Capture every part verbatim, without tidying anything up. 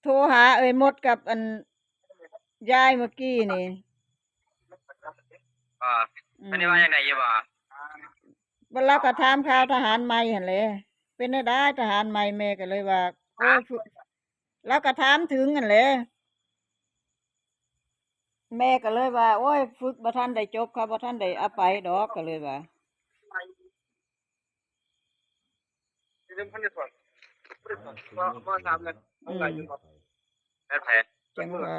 โทรหาเอ้ยมดกับอันยายเมื่อกี้นี่ อ่า อืม เพิ่นได้ว่าจั่งใด๋อยู่บ่ บ่ ลาวก็ถามข่าวทหารใหม่หั่นแหละ เป็นจั่งใด๋ทหารใหม่ แม่ก็เลยว่า โอ้ย ฮะ ฝึก ลาวก็ถามถึงหั่นแหละ แม่ก็เลยว่า โอ้ย ฝึกบ่ทันได้จบ เขาบ่ทันได้เอาไปดอก ก็เลยว่า แม่นไผ จังหวะล่ะ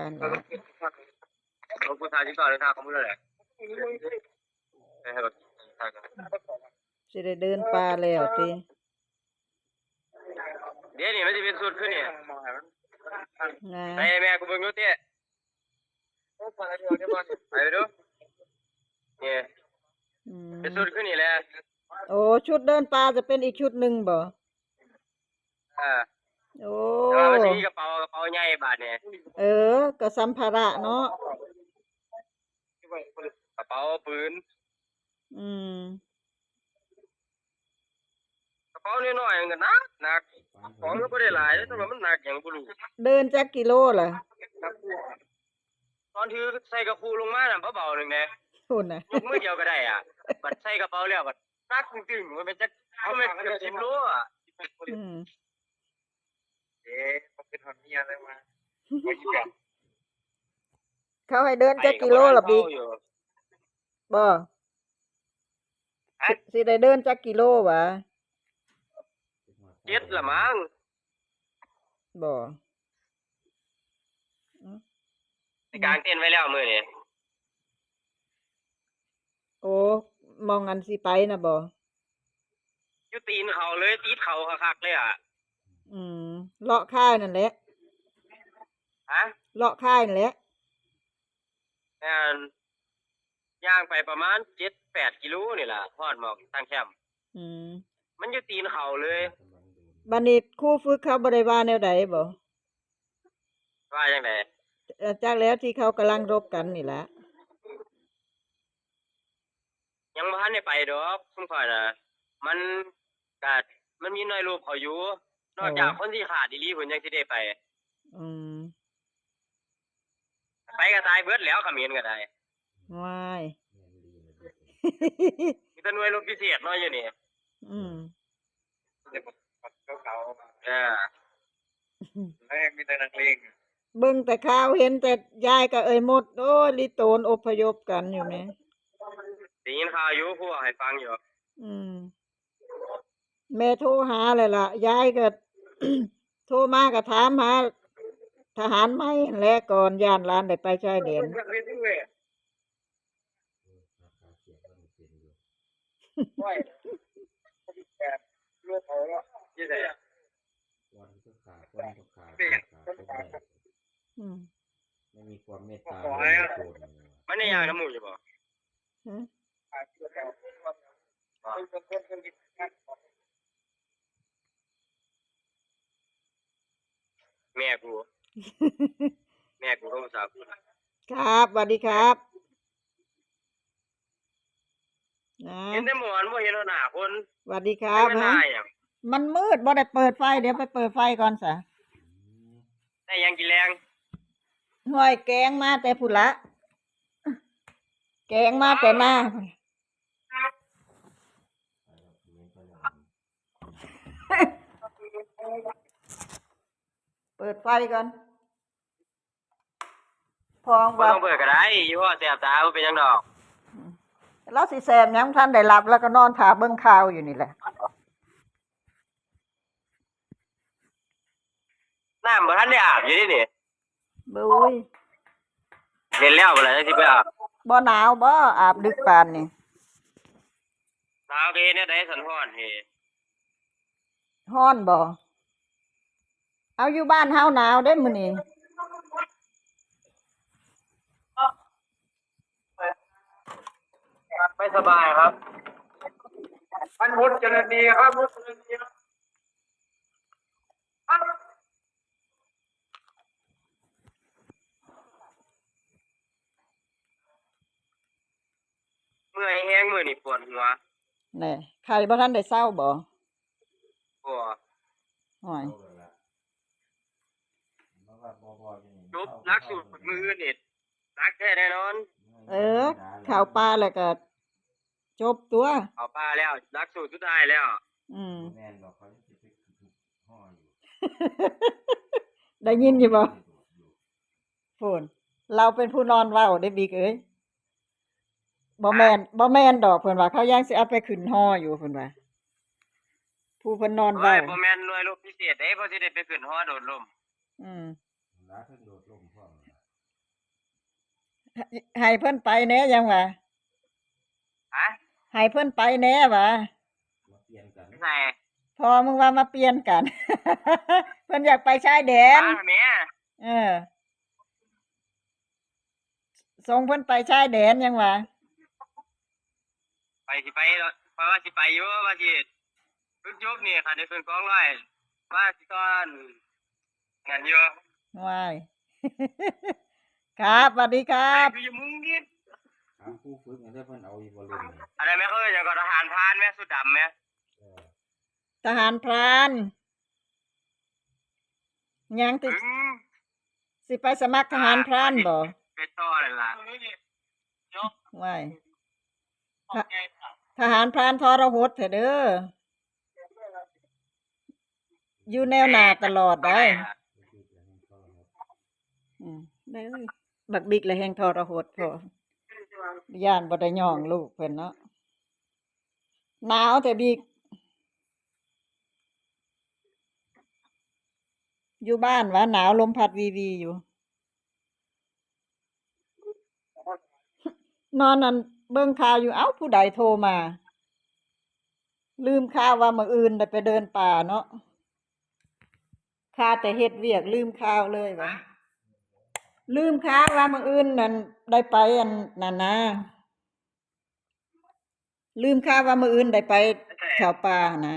สิได้เดินป่าแล้วติ เดี๋ยวนี้มันสิเป็นสุดคือนี่ นะ ไปแม่กูเบิ่งดูติ ไปดู นี่ อืม เป็นสุดคือนี่แหละ โอ้ ชุดเดินป่าจะเป็นอีกชุดหนึ่งบ่ อ่า โอ้ แต่ว่ามันสิมีกระเป๋า กระเป๋าใหญ่บาดนี่ เออ ก็สัมภาระเนาะ กระเป๋าปืน อืม กระเป๋าน้อยๆ มันก็หนัก หนัก ของก็บ่ได้หลาย แต่ว่ามันหนักหยังบ่รู้ เดินจักกิโลล่ะ ตอนถือใส่กระคุลงมาน่ะ เบาๆ หนึ่งแหน่ พู้นน่ะ ยกมือเดียวก็ได้อะ บัดใส่กระเป๋าแล้ว บัดหนักตึงๆ มันเป็นจัก มันเป็นเกือบสิบโลอะ อืม เอ๊ะ เขาเป็นคนเมียอะไรมา เขาให้เดินจักกิโลล่ะบิ๊ก บ่ สิ สิได้เดินจักกิโลหวา เจ็ดละมั้ง บ่ อืม ไปกางเต็นท์ไว้แล้วมื้อนี้ โอ้ หม่องอันสิไปน่ะบ่ อยู่ตีนเขาเลย ติดเขาคักๆ เลยอะ อืม เลาะค่ายนั่นแหละ ฮะ เลาะค่ายนั่นแหละ แม่น ย่างไปประมาณเจ็ดแปดกิโลนี่ล่ะ ฮอดหม่องตั้งแคมป์ อืม มันอยู่ตีนเขาเลย บัดนี้ครูฝึกเขาบ่ได้ว่าแนวใดบ่ ว่าจั่งใด๋ เอ่อ จักแล้วที่เขากำลังรบกันนี่ล่ะ ยังบ่ทันได้ไปดอก ซุมข้อยน่ะ มันก็ มันมีหน่วยรบเขาอยู่ นอกจาก โอ้ คนที่ขาดอีหลีพุ้นจั่งสิได้ไป อืม ไปก็ตายเบิดแล้ว เขมรก็ได้ ว้าย มีแต่หน่วยรบพิเศษเนาะอยู่นี่ อืม เออ แม่งมีแต่นักเลง เบิ่งแต่ข่าวเห็นแต่ยายกับเอ้ยมด โอ้ย ลิโตนอพยพกันอยู่แหม ได้ยินข่าวอยู่ ครูให้ฟังอยู่ อืม แม่โทรหาแล้วล่ะ ยายก็ โทรมาก็ถามหาทหารใหม่หั้นแหละ ก่อนย้านหลานได้ไปชายแดน โอ้ย แบบ ลูกเขาเนาะ อยู่ไสอะ วันก็ขา คนก็ขา คนขาก็ได้ อืม ไม่มีความเมตตา ขอให้ เลยโกรธเลยว่ะ มันได้ยากนำหมู่อยู่บ่ หือ แม่กู แม่กูโทรมาหากู ครับ สวัสดีครับ นะ เห็นแต่หมอน บ่เห็นหน้าคน สวัสดีครับ ไม่เป็นไรอะ มันมืด บ่ได้เปิดไฟ เดี๋ยวไปเปิดไฟก่อนซะ ได้หยังกินแลง ห้วย แกงมาแต่พุ้นละ แกงมาแต่นา เปิดไฟก่อน พอง บ่ ว่า ต้องเปิดก็ได้ อยู่ว่าแสบตา บ่เป็นหยังดอก อืม ลาวสิแสบหยัง ทันได้หลับ แล้วก็นอนถ่าเบิ่งข่าวอยู่นี่แหละ น้ำบ่ทันได้อาบอยู่นี่นี่ บุ้ย เห็นแล้วบ่ล่ะ จั่งสิไปอาบ บ่หนาวบ่ อาบดึกปานนี้ หนาวก็เฮ็ดแนวใด๋ สันฮ้อนเฮ ฮ้อนบ่ เอา อยู่บ้านเฮาหนาวเด้มื้อนี้ ไม่สบายครับ มันหมดจรณีครับ หมดจรณีครับ เมื่อยแฮง มื้อนี้ปวดหัว แหน่ ไข้บ่ทันได้เซาบ่ บ่ โอ้ย จบหลักสูตรมื้ออื่นนี่ หนักแท้แน่นอน เออ เข้าป่าแล้วก็จบตัว เข้าป่าแล้ว หลักสูตรสุดท้ายแล้ว อืม บ่แม่นดอก เขายังสิไปขึ้นฮออยู่ ได้ยินอยู่บ่ โดดอยู่ โพด เราเป็นผู้นอนเว้าเด้ บิ๊กเอ้ย บ่แม่น บ่แม่นดอก เพิ่นว่า เขายังสิเอาไปขึ้นฮออยู่ เพิ่นว่า ผู้เพิ่นนอนเว้า โอ้ย บ่แม่นหน่วยรบพิเศษเด้ เพราะสิได้ไปขึ้นฮอโดดร่ม อืม หลายเพิ่นโดดร่มพร้อม ให้ ให้เพิ่นไปแหน่ ยังว่า ฮะ ให้เพิ่นไปแหน่ว่า มาเปลี่ยนกัน ไส พ่อมึงว่ามาเปลี่ยนกัน เพิ่นอยากไปชายแดน มาแหม เออ ส่งเพิ่นไปชายแดนยังว่า ไปสิไปเนาะ เพราะว่าสิไปอยู่ ว่าสิฝึกยบนี่ คันได้ขึ้นกองร้อย ว่าสิตอน นั่นอยู่ ว้าย ครับ สวัสดีครับ ไปอยู่มุ้งนี่ ถามผู้ฝึกหน่อยเด้อ เพิ่นเอาอยู่บ่รุ่นนี้ อันนั้นแม่ เขาเอิ้นหยังก็ ทหารพรานแม่ ชุดดำแม่ เออ ทหารพราน ยังติ อืม สิไปสมัครทหารพรานบ่ ไปต่อนั่นล่ะ ว้าย ท- ทหารพรานทรหดแท้เด้อ อยู่แนวหน้าตลอดได้ อืม เด้อ บักบิ๊กละแฮงทรหดพอ ย้านบ่ได้ย่องลูกเพิ่นเนาะ หนาวแท้บิ๊ก อยู่บ้านวะ หนาว ลมพัดวีวีอยู่ นอนนั่นเบิ่งข่าวอยู่ เอ้า ผู้ใดโทรมา ลืมข่าวว่ามื้ออื่นได้ไปเดินป่าเนาะ คาแต่เฮ็ดเวียก ลืมข่าวเลยวะ ลืมข่าวว่ามื้ออื่นนั่นได้ไปอันนั้นนะ ลืมข่าวว่ามื้ออื่นได้ไปแถวป่านะ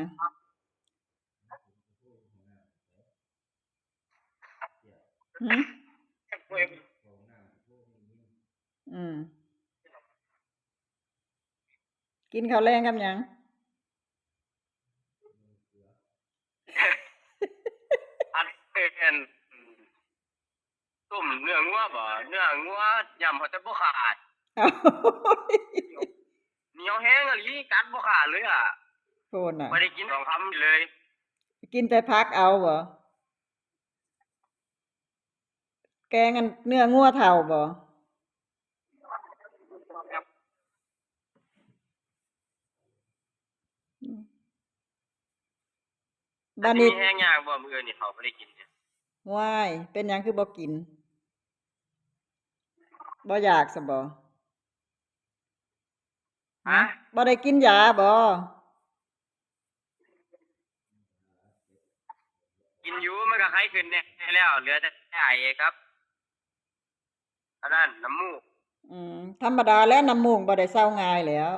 หึ อืม กินข้าวแลงกับหยัง อันเป็น ต้มเนื้องัวบ่ เนื้องัวยำเขาจะบ่ขาด เหนียวแฮงอีหลี กัดบ่ขาดเลยอะ โพดน่ะ บ่ได้กินสองคำเลย กินแต่ผักเอาบ่ แกงอันเนื้องัวเฒ่าบ่ บัดนี้ มีแฮงยากบ่ มื้อนี้เขาบ่ได้กินเนี่ย ว้าย เป็นหยังคือบ่กิน บ่อยากซะบ่ ฮะ บ่ได้กินยาบ่ กินอยู่ มันก็ไข้ขึ้นแน่แล้ว เหลือแต่ไอครับ อันนั้นน้ำมูก อืม ธรรมดาแหละ น้ำมูกบ่ได้เซาง่ายแหล้ว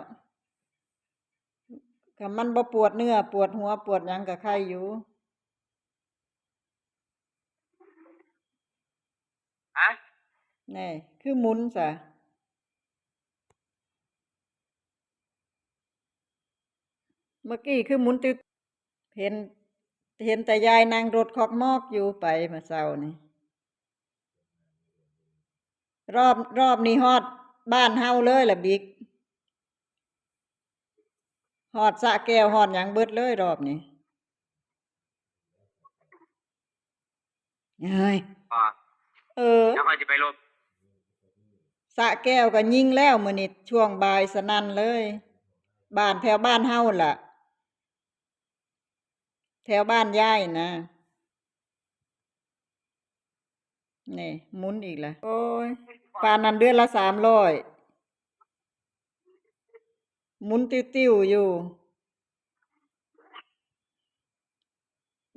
คันมันบ่ปวดเนื้อ ปวดหัว ปวดหยังก็ไข้อยู่ ฮะ แน่ คือหมุนซะ เมื่อกี้คือหมุนตึก เห็น เห็นแต่ยายนั่งรถคอกมอกอยู่ไปเมื่อเช้านี่ รอบ รอบนี้ฮอดบ้านเฮาเลยล่ะบิ๊ก ฮอดสระแก้ว ฮอดหยังเบิดเลยรอบนี้ เฮ้ย อ่า เออ แล้วค่อยสิไปลบ สระแก้วก็ยิงแล้วมื้อนี้ช่วงบ่ายสนั่นเลย บ้านแถวบ้านเฮาล่ะ แถวบ้านยายนะ นี่หมุนอีกแล้ว โอ้ย ปานนั้นเดือนละสามร้อย หมุนติ้วๆอยู่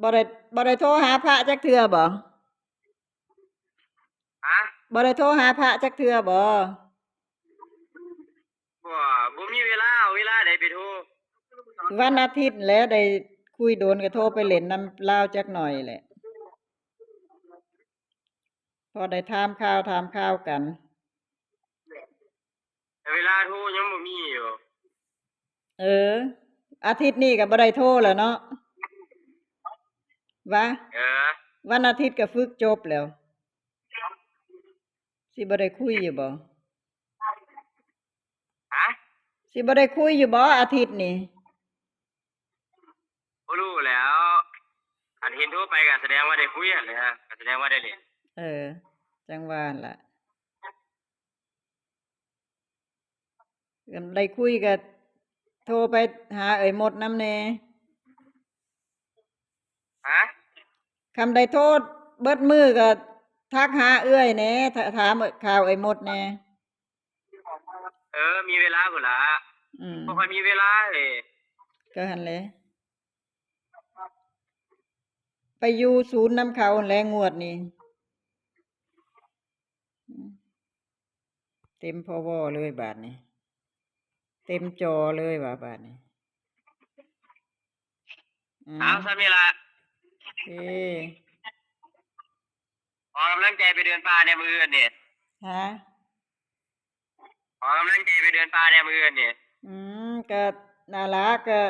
บ่ได้ บ่ได้โทรหาพระจักเทื่อบ่ ฮะ บ่ได้โทรหาพระจักเทื่อบ่ บ่ บ่มีเวลา เอาเวลาใดไปโทร วันอาทิตย์แหละ ได้คุยโดนก็โทรไปเล่นนำลาวจักหน่อยแหละ พอได้ถามข่าว ถามข่าวกัน แต่เวลาโทรยังบ่มีอยู่ เออ อาทิตย์นี้ก็บ่ได้โทรแล้วเนาะ ว่า เออ วันอาทิตย์ก็ฝึกจบแล้ว สิบ่ได้คุยอยู่บ่ ฮะ สิบ่ได้คุยอยู่บ่อาทิตย์นี้ บ่รู้แล้ว อันเห็นโทรไปก็แสดงว่าได้คุยหั่นแหละ ก็แสดงว่าได้เล่น เออ จังว่าหั่นล่ะ คันได้คุยก็โทรไปหาเอื้อยมดนำแหน่ ฮะ คันได้โทรเบิดมื้อก็ทักหาเอื้อยแหน่ ถ- ถามข่าวเอื้อยมดแหน่ เออ มีเวลาพุ้นละ อืม บ่ค่อยมีเวลาเด้ ก็หั่นแหละ ไปอยู่ศูนย์นำเขาหั่นแหละงวดนี้ อืม เต็มพวเลยบาดนี้ เต็มจอเลยว่าบาดนี้ อืม เอา ซ่ำนี่ล่ะ เอ้ ขอกำลังใจไปเดินป่าแหน่มื้ออื่นนี่ ฮะ ขอกำลังใจไปเดินป่าแหน่มื้ออื่นนี่ อืม ก็นั่นล่ะ ก็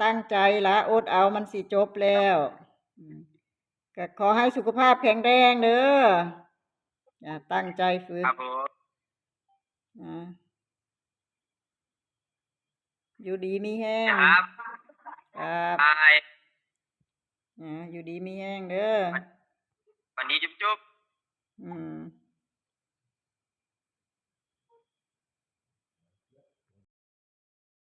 ตั้งใจละ อดเอา มันสิจบแล้ว อืม ก็ขอให้สุขภาพแข็งแรงเด้อ อ่า ตั้งใจฝึก ครับผม อ่า อยู่ดีมีแฮง ครับ ครับ บาย อ่า อยู่ดีมีแฮงเด้อ วันนี้จุ๊บจุ๊บ อืม